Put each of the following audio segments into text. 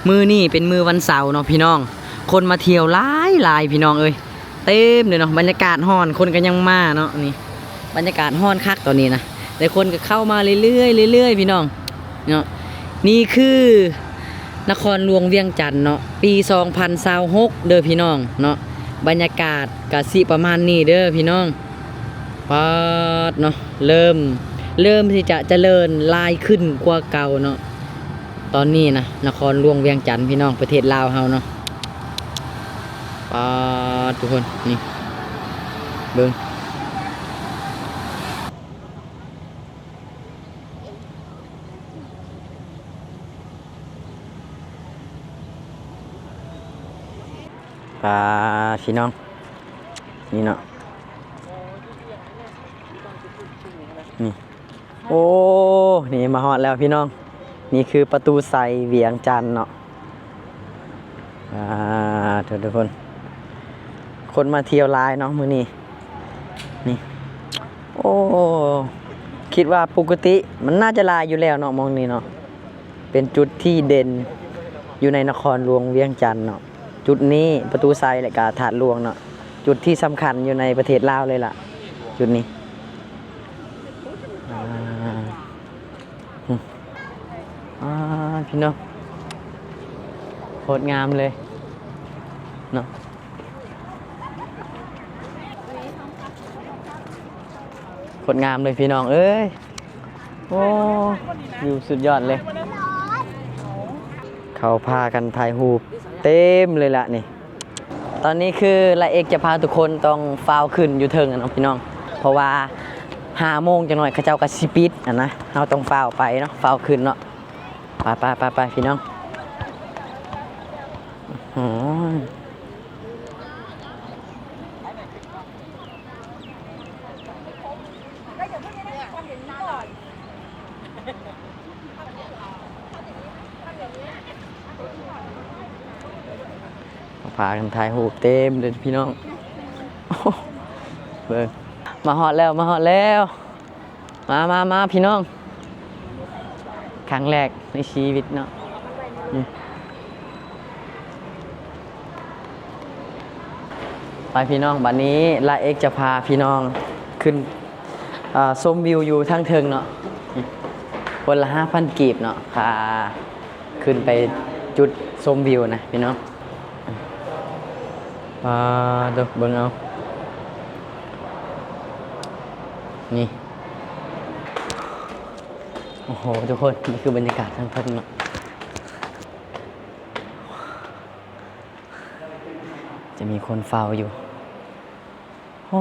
ມື້ນີ້ເປັນມື້ວັນເສົາເນາະພີ່ນ້ອງ, ຄົນມາທ່ຽວຫຼາຍໆ ພີ່ນ້ອງເອີຍ, ເຕັມເລີຍເນາະ. ບັນຍາກາດຮ້ອນ ຄົນກໍຍັງມາເນາະ. ນີ້ບັນຍາກາດຮ້ອນຄັກຕອນນີ້ນະ, ແຕ່ຄົນກໍເຂົ້າມາເລື້ອຍໆ ເລື້ອຍໆ ພີ່ນ້ອງເນາະ. ນີ້ຄືນະຄອນຫຼວງວຽງຈັນເນາະ ປີສອງພັນຊາວຫົກເດີພີ່ນ້ອງເນາະ. ບັນຍາກາດກະຊິປະມານນີ້ເດີພີ່ນ້ອງ. ປາດເນາະ, ເລີ່ມ ເລີ່ມທີ່ຈະຈະເລີນຫຼາຍຂຶ້ນກວ່າເກົ່າເນາະ. ຕອນນີ້ນະ ນະຄອນຫຼວງວຽງຈັນ ພີ່ນ້ອງ, ປະເທດລາວເຮົາເນາະ. ປາດ ທຸກຄົນ ນີ້ ເບິ່ງ. ປາດ ພີ່ນ້ອງ ນີ້ເນາະ ນີ້. ໂອ້ ນີ້ມາຮອດແລ້ວພີ່ນ້ອງ, ນີ້ຄືປະຕູໄຊວຽງຈັນເນາະ. ອ່າ ທຸກຄົນ ຄົນມາທ່ຽວຫຼາຍເນາະມື້ນີ້. ນີ້ ໂອ້ ຄິດວ່າປົກກະຕິມັນໜ້າຈະຫຼາຍຢູ່ແລ້ວເນາະ ໝ່ອງນີ້ເນາະ. ເປັນຈຸດທີ່ເດັ່ນຢູ່ໃນນະຄອນຫຼວງວຽງຈັນເນາະ. ຈຸດນີ້ປະຕູໄຊ ແລະກະທາດຫຼວງເນາະ, ຈຸດທີ່ສຳຄັນຢູ່ໃນປະເທດລາວເລີຍລະ ຈຸດນີ້. ອ່າ ອືມ ອ່າ ພີ່ນ້ອງ ໂຄດງາມເລີຍເນາະ. ໂຄດງາມເລີຍພີ່ນ້ອງເອີຍ. ໂອ້ ວິວສຸດຍອດເລີຍ. ເຂົາພາກັນຖ່າຍຮູບເຕັມເລີຍລະນີ້. ຕອນນີ້ຄືລາເອັກຈະພາທຸກຄົນຕ້ອງຟ້າວຂຶ້ນຢູ່ເທິງຫັ້ນເນາະພີ່ນ້ອງ, ເພາະວ່າຫ້າໂມງຈັກໜ້ອຍເຂົາເຈົ້າກໍຊິປິດຫັ້ນນະ. ເຮົາຕ້ອງຟ້າວໄປເນາະ, ຟ້າວຂຶ້ນເນາະ. ໄປໆໆໆ ພີ່ນ້ອງ. ໂອ້ຍ ພາກັນຖ່າຍຮູບເຕັມເລີຍພີ່ນ້ອງ. ເບິ່ງ ມາຮອດແລ້ວ ມາຮອດແລ້ວ. ມາ ມາ ມາ ພີ່ນ້ອງ, ຄັ້ງແລກໃນຊີວິດເນາະ. ອືມ ໄປພີ່ນ້ອງ, ບັດນີ້ລາເອັກຈະພາພີ່ນ້ອງຂຶ້ນ ເອີ ຊົມວິວຢູ່ທາງເທິງເນາະ. ຄົນລະຫ້າພັນກີບເນາະ ຄ່າຂຶ້ນໄປຈຸດຊົມວິວນະພີ່ນ້ອງ. ປາດໂທ້ ເບິ່ງເອົາ ນີ້. ໂອ້ໂຫ ທຸກຄົນ ນີ້ຄືບັນຍາກາດທາງເທິງເນາະ, ຈະມີຄົນເຝົ້າຢູ່. ໂອ້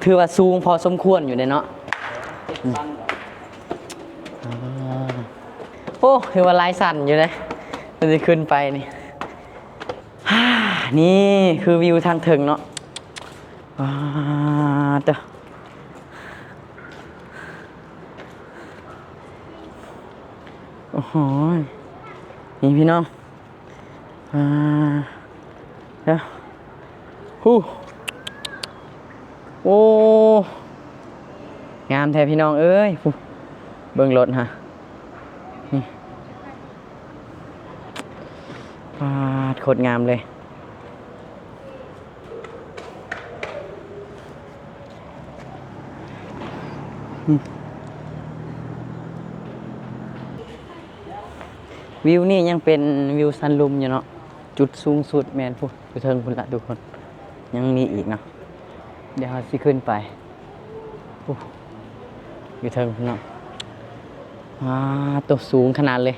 ຖືວ່າສູງພໍສົມຄວນຢູ່ເດ້ເນາະ. ອືມ ອ່າ ໂອ້ ຖືວ່າຫຼາຍຊັ້ນຢູ່ເດ້ ມັນຊິຂຶ້ນໄປນີ້. ນີ້ຄືວິວທາງເທິງເນາະ. ປາດເດີ ໂອ້ໂຫ ນີ້ພີ່ນ້ອງ ອ່າ ເດີ ຫູ ໂອ້ ງາມແທ້ພີ່ນ້ອງເອີຍ. ຫູ ເບິ່ງລົດຫາ ນີ້ ປາດ ໂຄດງາມເລີຍ. ວິວນີ້ຍັງເປັນວິວສັນລຸ່ມຢູ່ເນາະ, ຈຸດສູງສຸດແມ່ນພຸ້ນ ຢູ່ເທິງພຸ້ນລະທຸກຄົນ. ຍັງມີອີກເນາະ, ດຽວເຮົາຊິຂຶ້ນໄປ. ໂອ້ ຢູ່ເທິງພຸ້ນເນາະ. ປາດໂທ້ ສູງຂະໜາດເລີຍ.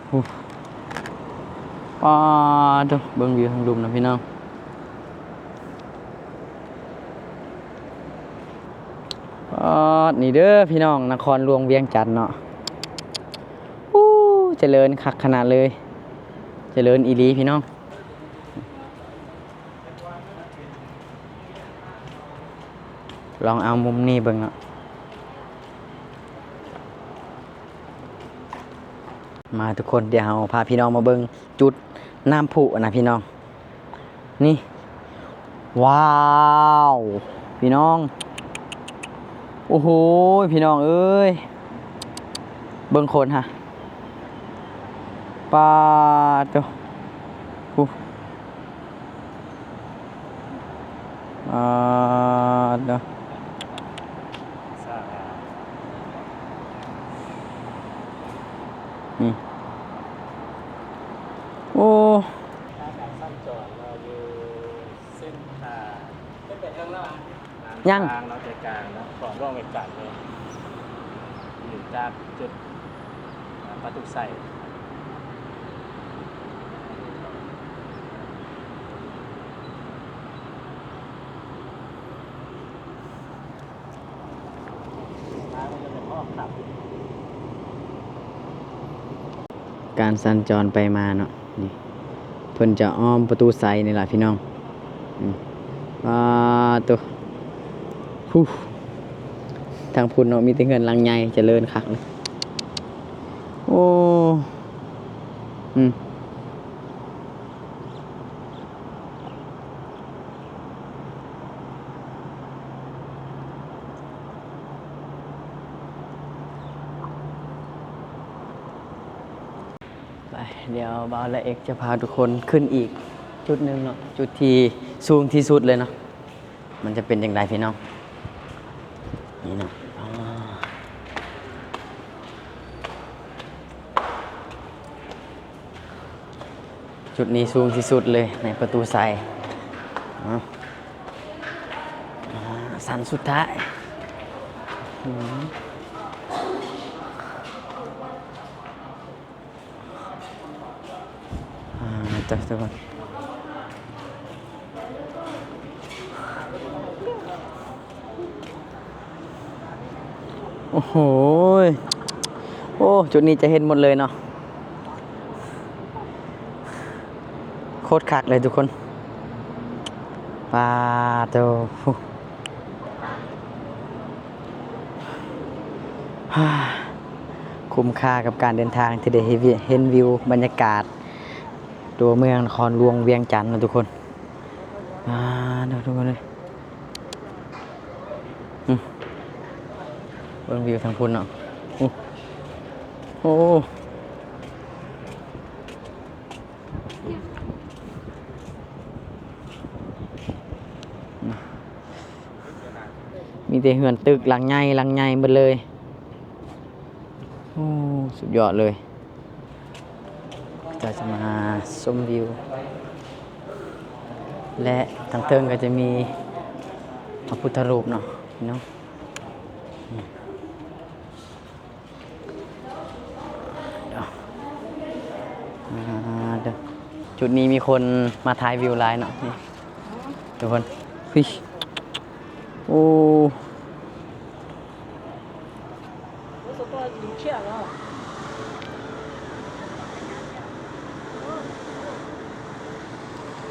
ໂອ້ ປາດໂທ້ ເບິ່ງວິວທາງລຸ່ມນະພີ່ນ້ອງ. ປາດ ນີ້ເດີພີ່ນ້ອງ ນະຄອນຫຼວງວຽງຈັນເນາະ. ໂອ້ ຈະເລີນຄັກຂະໜາດເລີຍ, ຈະເລີນອີ່ຫຼີພີ່ນ້ອງ. ລອງເອົາມຸມນີ້ເບິ່ງເນາະ. ມາທຸກຄົນ, ດຽວເຮົາພາພີ່ນ້ອງມາເບິ່ງຈຸດນ້ຳພຸນະພີ່ນ້ອງ. ນີ້ ວ້າວ ພີ່ນ້ອງ, ໂອ້ໂຫ ພີ່ນ້ອງເອີຍ ເບິ່ງຄົນຫາ ປາດໂທ້ ອາ ເນາະ ອືມ ໂອ້ ການສັນຈອນເນາະ ຢູ່ເສັ້ນທາງ ຂຶ້ນໄປເທິງແລ້ວຫວາ? ຍັງ ທາງເນາະ ໃຈກາງເນາະ ຂອງຫຼວງວຽງຈັນເລີຍ ຢູ່ຈາກຈຸດ ອ່າ ປະຕູໄຊ. ການສັນຈອນໄປມາເນາະ ນີ້ ເພິ່ນຈະອ້ອມປະຕູໄຊນີ້ລະພີ່ນ້ອງ. ອືມ ປາໂຕ ຫູ ທາງພຸ້ນເນາະ ມີແຕ່ເຮືອນຫຼັງໃຫຍ່ ຈະເລີນຄັກເລີຍ. ໂອ້ ອືມ ໄປ ດຽວບ່າວ ແລະ ເອັກ ຈະພາທຸກຄົນຂຶ້ນອີກຈຸດໜຶ່ງເນາະ ຈຸດທີ່ສູງທີ່ສຸດເລີຍເນາະ. ມັນຈະເປັນຈັ່ງໃດພີ່ນ້ອງ ນີ້ເນາະ ອາ ຈຸດນີ້ສູງທີ່ສຸດເລີຍໃນປະຕູໄຊ ເນາະ ອາ ຊັ້ນສຸດທ້າຍ ອືມ. ອ່າ ເຈົ້າ ເຈົ້າ ໂອ້ໂຫ ໂອ້ ຈຸດນີ້ຈະເຫັນໝົດເລີຍເນາະ ໂຄດຄັກເລີຍທຸກຄົນ ປາໂຕ. ຄຸ້ມຄ່າກັບການເດີນທາງທີ່ໄດ້ເຫັນວິວ ເຫັນວິວບັນຍາກາດຕົວເມືອງນະຄອນຫຼວງວຽງຈັນເນາະທຸກຄົນ ອາ ເນາະ ທຸກຄົນເອີຍ ອືມ ເບິ່ງວິວທາງພຸ້ນເນາະ ໂອ້ ໂອ້. ມີແຕ່ເຮືອນຕຶກຫຼັງໃຫຍ່ ຫຼັງໃຫຍ່ໝົດເລີຍ ໂອ້ ສຸດຍອດເລີຍ ເຂົາເຈົ້າຈະມາຊົມວິວ ແລະ ທາງເທິງກໍຈະມີພະພຸດທະຮູບເນາະ ເນາະ. ອ່າ ເດີ ຈຸດນີ້ມີຄົນມາຖ່າຍວິວຫຼາຍເນາະ ນີ້ ທຸກຄົນ ເຮີ້ຍ ໂອ້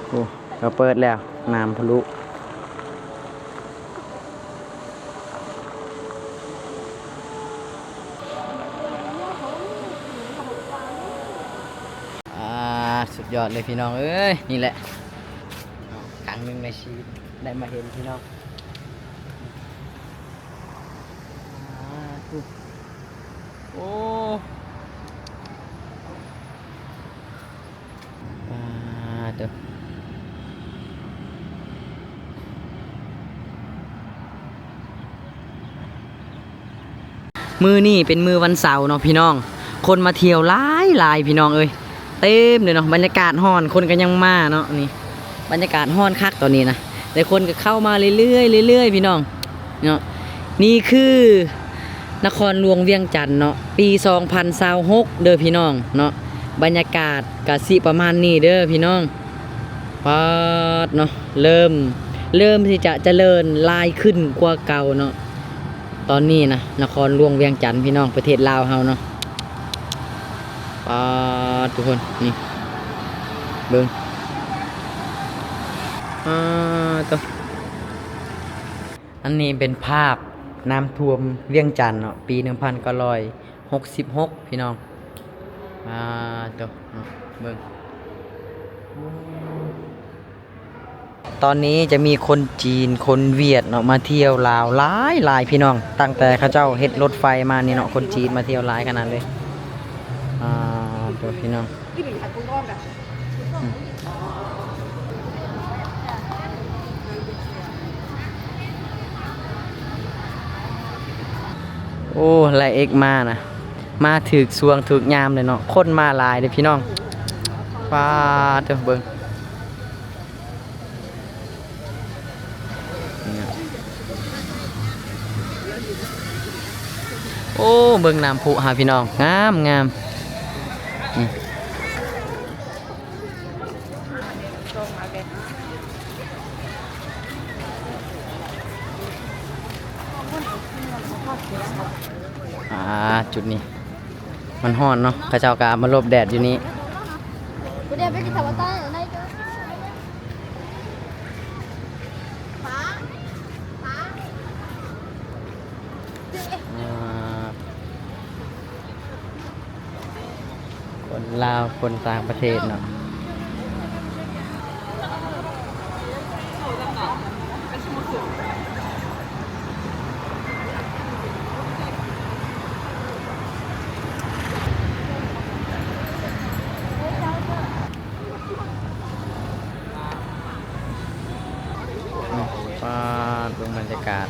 ໂອ້ ເຂົາເປີດແລ້ວ ນ້ຳທະລຸ ອ່າ ສຸດຍອດເລີຍພີ່ນ້ອງເອີຍ ນີ້ແຫຼະ ຄັ້ງໜຶ່ງໃນຊີວິດໄດ້ມາເຫັນພີ່ນ້ອງ ອ່າ ໂອ້ ປາດໂທ້ ມື້ນີ້ເປັນມື້ວັນເສົາເນາະພີ່ນ້ອງ ຄົນມາທ່ຽວຫຼາຍໆ ພີ່ນ້ອງເອີຍ ເຕັມເລີຍເນາະ ບັນຍາກາດຮ້ອນ ຄົນກໍຍັງມາເນາະ ນີ້ ບັນຍາກາດຮ້ອນຄັກຕອນນີ້ນະ ແຕ່ຄົນກໍເຂົ້າມາເລື້ອຍໆ ເລື້ອຍໆ ພີ່ນ້ອງເນາະ ນີ້ຄື ນະຄອນຫຼວງວຽງຈັນເນາະ ປີສອງພັນຊາວຫົກເດີພີ່ນ້ອງເນາະ ບັນຍາກາດກະຊິປະມານນີ້ເດີພີ່ນ້ອງ ປາດເນາະ ເລີ່ມ ເລີ່ມທີ່ຈະຈະເລີນຫຼາຍຂຶ້ນກວ່າເກົ່າເນາະ ຕອນນີ້ນະ ນະຄອນຫຼວງວຽງຈັນພີ່ນ້ອງ ປະເທດລາວເຮົາເນາະ ປາດ ທຸກຄົນ ນີ້ ເບິ່ງ ປາດໂທ້. ອັນນີ້ເປັນພາບນ້ຳຖ້ວມວຽງຈັນເນາະ ປີໜຶ່ງພັນເກົ້າຮ້ອຍຫົກສິບຫົກ ພີ່ນ້ອງ ອ່າ ໂຕ ເນາະ ເບິ່ງ ໂອ້ ຕອນນີ້ຈະມີຄົນຈີນ ຄົນຫວຽດເນາະ ມາທ່ຽວລາວຫຼາຍໆ ພີ່ນ້ອງ. ຕັ້ງແຕ່ເຂົາເຈົ້າເຮັດລົດໄຟມານີ້ເນາະ ຄົນຈີນມາທ່ຽວຫຼາຍຂະໜາດເລີຍ. ອ່າ ໂຕ ພີ່ນ້ອງ ໂອ້ ລາເອັກມານະ ມາຖືກຊ່ວງຖືກຍາມເລີຍເນາະ ຄົນມາຫຼາຍເດ້ພີ່ນ້ອງ. ປາດເດີ ເບິ່ງ ໂອ້ ເບິ່ງນ້ຳພຸຫາພີ່ນ້ອງ ງາມໆ. ອ່າ ຈຸດນີ້ມັນຮ້ອນເນາະ ເຂົາເຈົ້າກະມາຫຼົບແດດຢູ່ນີ້. ອ່າ ຄົນລາວ ຄົນຕ່າງປະເທດເນາະ. ປາດ ເບິ່ງບັນຍາກາດ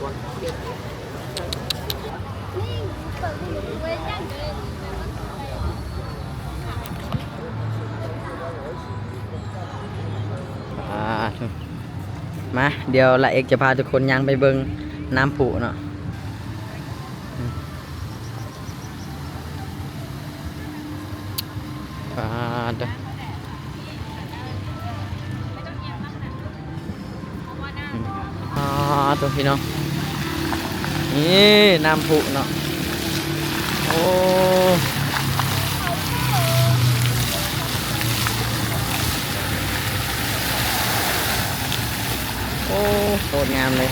ປາດ ມາ ດຽວລາເອັກຈະພາທຸກຄົນຍ່າງໄປເບິ່ງນ້ຳພຸເນາະ. ປາດເດີ ປາດເດີ ພີ່ນ້ອງ ນີ້ນ້ຳພຸເນາະ. ໂອ້ ໂອ້ ໂຄດງາມເລີຍ.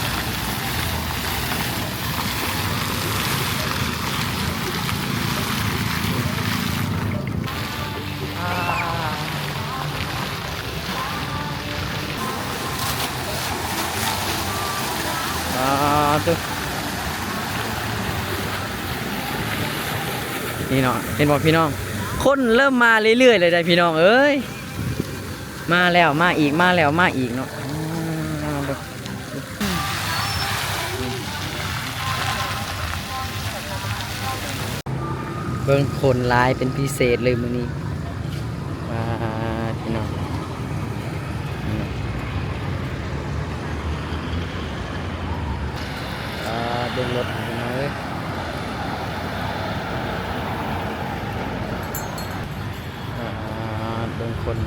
ອ່າ ໂຕ ນີ້ເນາະ ເຫັນບໍ່ພີ່ນ້ອງ ຄົນເລີ່ມມາເລື້ອຍໆ ເລີຍໄດ໋ພີ່ນ້ອງເອີຍ. ມາແລ້ວມາອີກ ມາແລ້ວມາອີກເນາະ. ເບິ່ງຄົນຫຼາຍເປັນພິເສດເລີຍມື້ນີ້ ປາດ ພີ່ນ້ອງ ປາດ ເບິ່ງລົດພີ່ນ້ອງເອີຍ ປາດ ເບິ່ງຄົນ.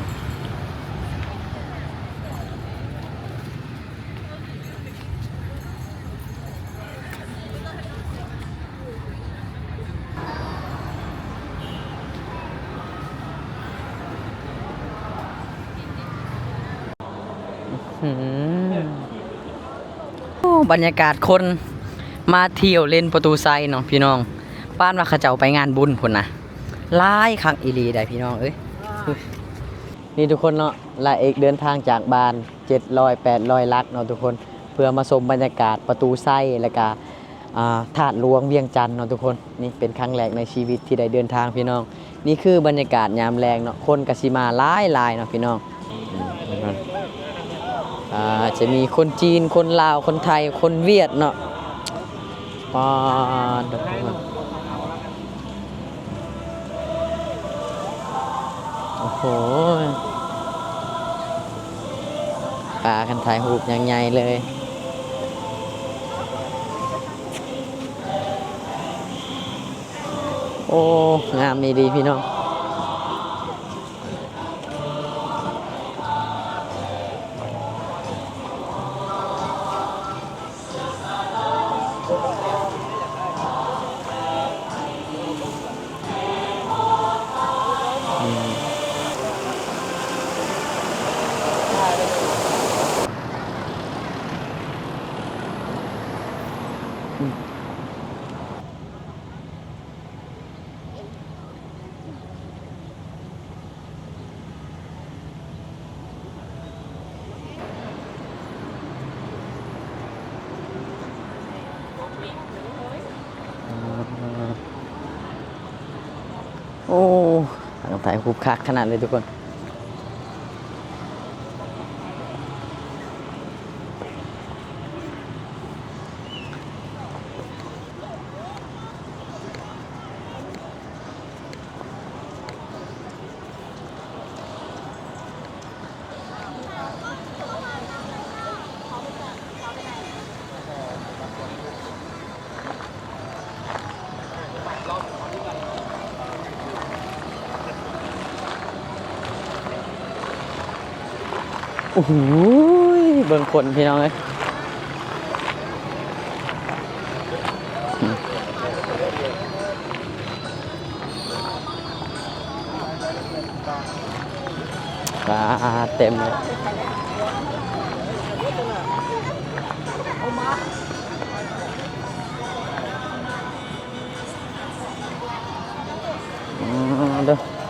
ໂອ້ ບັນຍາກາດຄົນມາທ່ຽວເຫຼັ້ນປະຕູໄຊເນາະພີ່ນ້ອງ ປານວ່າເຂົາເຈົ້າໄປງານບຸນພຸ້ນນະ ຫຼາຍຄັກອີ່ຫຼີໄດ໋ພີ່ນ້ອງເອີຍ. ນີ້ທຸກຄົນເນາະ ລາເອັກເດີນທາງຈາກບ້ານເຈັດຮ້ອຍແປດຮ້ອຍຫຼັກເນາະທຸກຄົນ ເພື່ອມາຊົມບັນຍາກາດປະຕູໄຊ ແລ້ວກະ ອ່າ ທາດຫຼວງວຽງຈັນເນາະທຸກຄົນ. ນີ້ເປັນຄັ້ງແລກໃນຊີວິດທີ່ໄດ້ເດີນທາງພີ່ນ້ອງ. ນີ້ຄືບັນຍາກາດຍາມແລງເນາະ ຄົນກະຊິມາຫຼາຍໆ ເນາະພີ່ນ້ອງ. ອ່າ ຈະມີຄົນຈີນ ຄົນລາວ ຄົນໄທ ຄົນຫວຽດເນາະ. ປາດ ໂອ້ໂຫ ປາກັນຖ່າຍຮູບຢ່າງໃຫຍ່ເລີຍ. ໂອ້ ງາມອີ່ຫຼີພີ່ນ້ອງ. ອືມ. ໂອ້ ທາງໄທ ຄຶກຄັກຂະໜາດເລີຍທຸກຄົນ. ໂອ້ໂຫ ເບິ່ງຄົນພີ່ນ້ອງເອີຍ. ປາ ເຕັມເລີຍ. ອືມ ເດີ.